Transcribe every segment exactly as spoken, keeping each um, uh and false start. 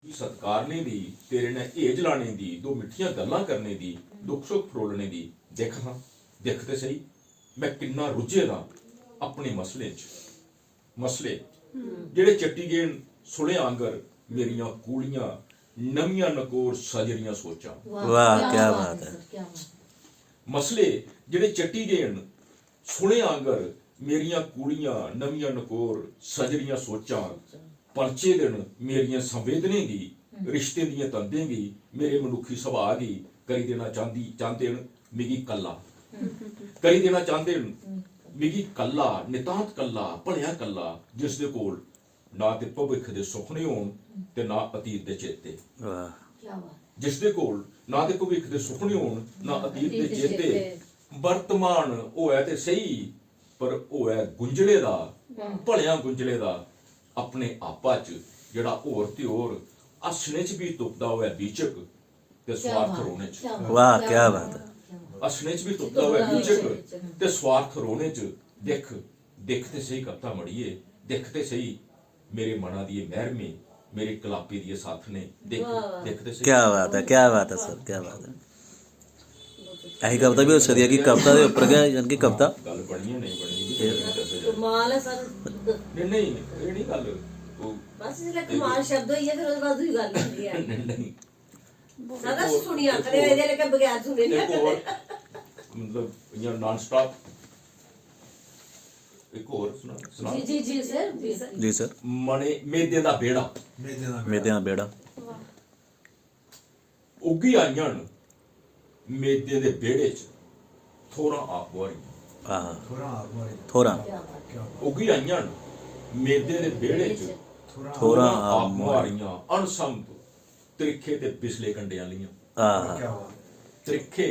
सत्कारने दी, तेरे नै हेज लाने दी, दो मिट्ठियां गल्लां करने दी, दुख सुख फरोलने दी। दिक्ख हां, दिक्ख ते सही, मैं किन्ना रुज्झे दा अपने मसलें च। मसले जेह्ड़े चट्टी गे न सुले आंगर, मेरियां कूलियां नमियां नकोर सजरियां सोचां। वाह, क्या बात है। मसले जेह्ड़े चट्टी गे न सुले आंगर, मेरियां कूलियां नमियां नकोर सजरियां सोचां। पलचे दे न मेरियां संवेदनें गी, रिश्तें दियें तंदें गी, मेरे मनुक्खी सुभाऽ गी करी देना चांह्दी, चांह्दे न मिगी कल्ला। करी देना चांह्दे न मिगी कल्ला, नितांत कल्ला, भलेआं कल्ला, जिसदे कोल ना ते भविक्ख दे सुखने होन ते ना अतीत दे चेते। वाह। क्या बात। जिसदे कोल ना ते भविक्ख दे सुखने होन, ना अतीत दे चेते। वर्तमान होऐ ते सेही, पर होऐ गुंझले दा, भलेआं गुंझले दा, अपने आपा च जेह्ड़ा होर ते होर हस्सने च बी तुपदा होऐ बीचक ते स्वार्थ रोने च। वाह, क्या बात है। हस्सने च बी तुपदा होऐ बीचक ते स्वार्थ रोने च। दिक्ख, दिक्ख ते सेही कविता मड़िये, दिक्ख ते सेही मेरे मना दी एह् मैह्रमें, मेरे कलापे दी एह् साथने, दिक्ख, वाह, वाह। दिक्ख ते सेही। क्या बात है, क्या बात है सर, क्या बात है। ऐसी कविता भी हो सकदी ऐ कि कविता दे उप्पर गै, यानी कि कविता। गल्ल बनी ऐ, नेईं बनी, एह् बी ते कमाल ऐ सर। नेईं, नेईं, एह् निं गल्ल। ओह् बस जिसलै कमाल शब्द होई गेआ, फिर ओह्दे बाद दूई गल्ल होंदी ऐ। नेईं, नेईं। सदा सुनी आखदे, एह्दे लेखा बगैर सुने निं इक होर, आखदे। मतलब, इ'यां non stop। इक होर सुना, सुना। जी, जी, जी, सर, जी, सर। जी, सर। मने, मेदें दा बेह्ड़ा। मेदें दा बेह्ड़ा। मेदें दा बेह्ड़ा। वाह। उग्गी आइयां न मेदें दे बेह्ड़े च थोरां आप बुहारियां। आहा। थोरां आप बुहारियां। थोरां। क्या बात। उग्गी आइयां न मेदें दे बेह्ड़े च थोरां थोरां आप आप बुहारियां, अनसंभ त्रिक्खे ते बिसले कंडे आह्लियां। आहा। क्या बात है। त्रिक्खे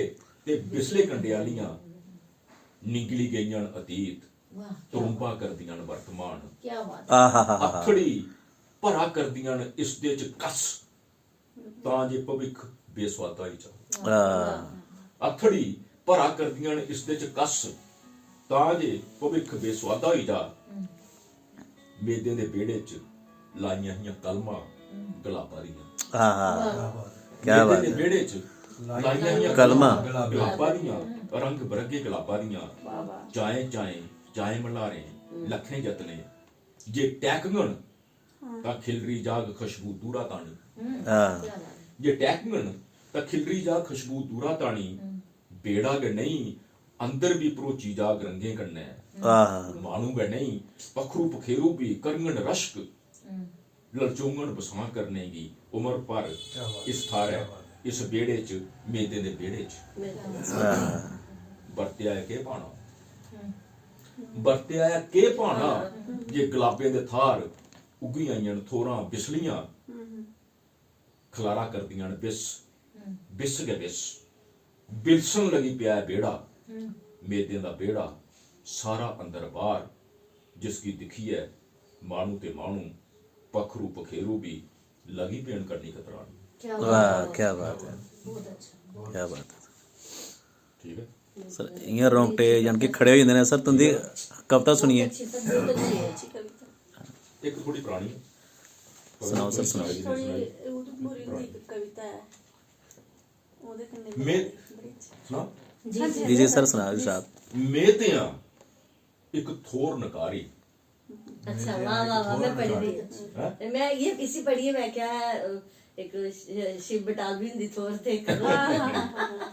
ते बिसले कंडे आह्लियां निंगली गेइयां न अतीत, वाह, क्या तरुंबा करदियां न वर्तमान। क्या बात है। आहा हा हा हा। अथड़ी भरा करदियां न इसदे च कस, तां जे भविक्ख बेसुआदा होई जा। हां। अथड़ी भरा करदियां न इसदे च कस, तां जे भविक्ख बेसुआदा होई जा। मेदें दे बेह्ड़े च लाइयां हियां कलमां गलाबा दियां। हां, हां। वाह। क्या मेदें बात दे है। बेह्ड़े च लाइयां हियां कलमां। कलमां गलाबा दियां, रंग बरंगे गलाबा दियां। वाह, वाह। चाएं चाएं, चाएं मल्हारें, लक्खें जतनें, जे टैहकङन तां खिलरी जाग खुशबू दूरा तानी। हां। जे टैहकङन तां खिलरी जाग खुशबू दूरा तानी। बेह्ड़ा गै नेईं, अंदर बी भरोची जाग रंगें कन्नै। आहा। माह्नू गै नेईं, पक्खरू पखेरू बी करङन रश्क। ललचोङन बसां करने गी उमर भर। क्या बात इस है, थाह्रै, क्या बात है। इस बेह्ड़े च, मेदें दे बेह्ड़े च। मेदें दे। आहा। बरतेआ ऐ केह् भाना? बरतेआ ऐ केह् भाना? जे गलाबें दे थाह्र उग्गी आइयां न थोरां बिसलियां। खलारा करदियां न बिस, बिस गै बिस। बिलसन लगी पेआ ऐ बेह्ड़ा, मेदें दा बेह्ड़ा, सारा अंदर बाह्र, जिसगी दिक्खियै माह्नू ते माह्नू, पक्खरू पखेरू बी लगी पे न करनी कतरानी। क्या वाह, बात है। क्या बात है। बहुत अच्छा। क्या बात है। ठीक है। सर, इ'यां रोंगटे, यानी कि खड़े होई जंदे न, सर, तुं'दी कविता सुनियै। अच्छी, सर, बहुत अच्छी है। अच्छी कविता। इक थोड़ी परानी है। सनाओ, सर, सनाओ। थोड़ी उधमपुरी दी इक कविता है, ओह्दे कन्नै में बड़ी अच्छी। सनाओ? जी, जी, जी, सर, सनाओ, इरशाद। में ते आं इक थोर नकारी। अच्छा, वाह, वाह, वाह, मैं पढ़ी दी है। हैं? मैं ये, इसी पढ़िए, मैं क्या है, अ, एक शि-, शिव बटालवी हुंदी थोर ते इक वाह, वाह, वाह।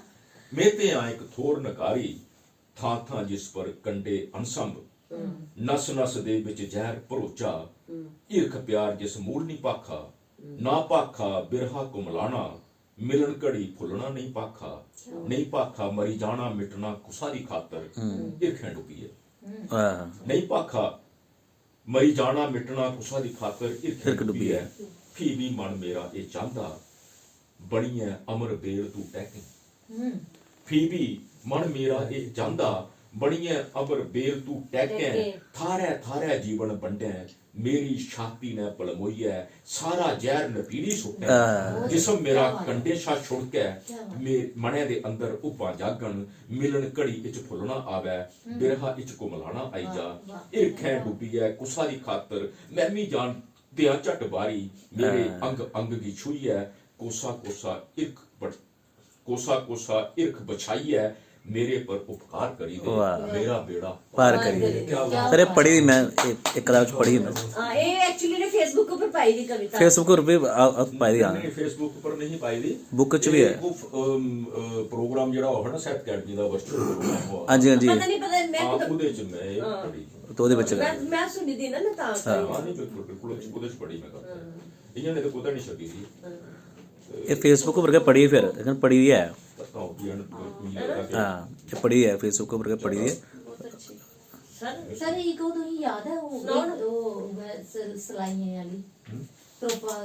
में ते आं इक थोर नकारी, थां-थां जिस पर कंडे अनसंभ। नस-नस दे बिच जैह्र भरोचा, हिरख प्यार जिस मूल निं भाखा। ना भाखा बिरहा कुमलाना, मिलन घड़ी फुल्लना नेईं भाखा। नेईं भाखा मरी जाना मिटना कुसा दी खातर, हिरखें डुब्बियै। आहा। नेईं भाखा मरी जाना मिटना कुसा दी खातर हिरख हिरख डुब्बियै। डुब्बियै। फ्ही बी मन मेरा एह् चांह्दा, बनियै अमर बेल तू टैह्कें। फ्ही बी मन मेरा एह् चांह्दा, बनियै अमर बेल तू टैह्कें। टैह्कें। थाह्रै थाह्रै जीवन बंडैं, मेरी छाती नै पलमोइयै सारा जैह्र नपीड़ी सुट्टैं। हां। जिस्म मेरा क्या बात। कंडें शा छुड़कै, क्या बात। मे-, मनै दे अंदर हुब्बां जागन, मिलन घड़ी इच फुल्लना आवै, बिरहा इच कुमलाना आई जा। वाह, वाह। हिरखैं डुब्बियै कुसा दी खातर, मैमी जान ते आ झट बारी मेरे अंग अंग गी छूइयै कोसा कोसा इर्ख बड़ कोसा कोसा इर्ख बछाइयै मेरे पर उपकार करी दे। मेरा बेड़ा पार करी दे। सर, एह् पढ़ी दी में, इक कताब च पढ़ी दी में। हां, एह् एक्चुअली ने फेसबुक उप्पर पाई दी कविता। फेसबुक उप्पर बी अ- अ- पाई दी हां। नहीं, फेसबुक पर नहीं पाई दी। बुक च बी ऐ। प्रोग्राम जेह्ड़ा होआ ना साहित्य अकैडमी दा वर्चुअल प्रोग्राम होआ। हां जी, हां जी। पता नहीं पता मैं हां, कुतै- ओह्दे च में एह् पढ़ी। तो ओह्दे बिच गै। मैं मैं सुनी दी ना, मैं तां हां, नहीं, बिल्कुल बिल्कुल अच्छी, ओह्दे च पढ़ी में गल्ल। इ'यां नहीं ते कुतै नहीं छपी दी। एह् फेसबुक उप्पर गै पढ़ी फिर, लेकिन पढ़ी दी ऐ। पता हो कि हन कोई कोई लड़का के हां, एह् पढ़ी दी ऐ, फेसबुक उप्पर गै पढ़ी दी ऐ। सर, सर, एक ओह् तुसेंगी याद ऐ, ओह् ओह् उ'ऐ स- सलाइयें आह्ली, त्रोपा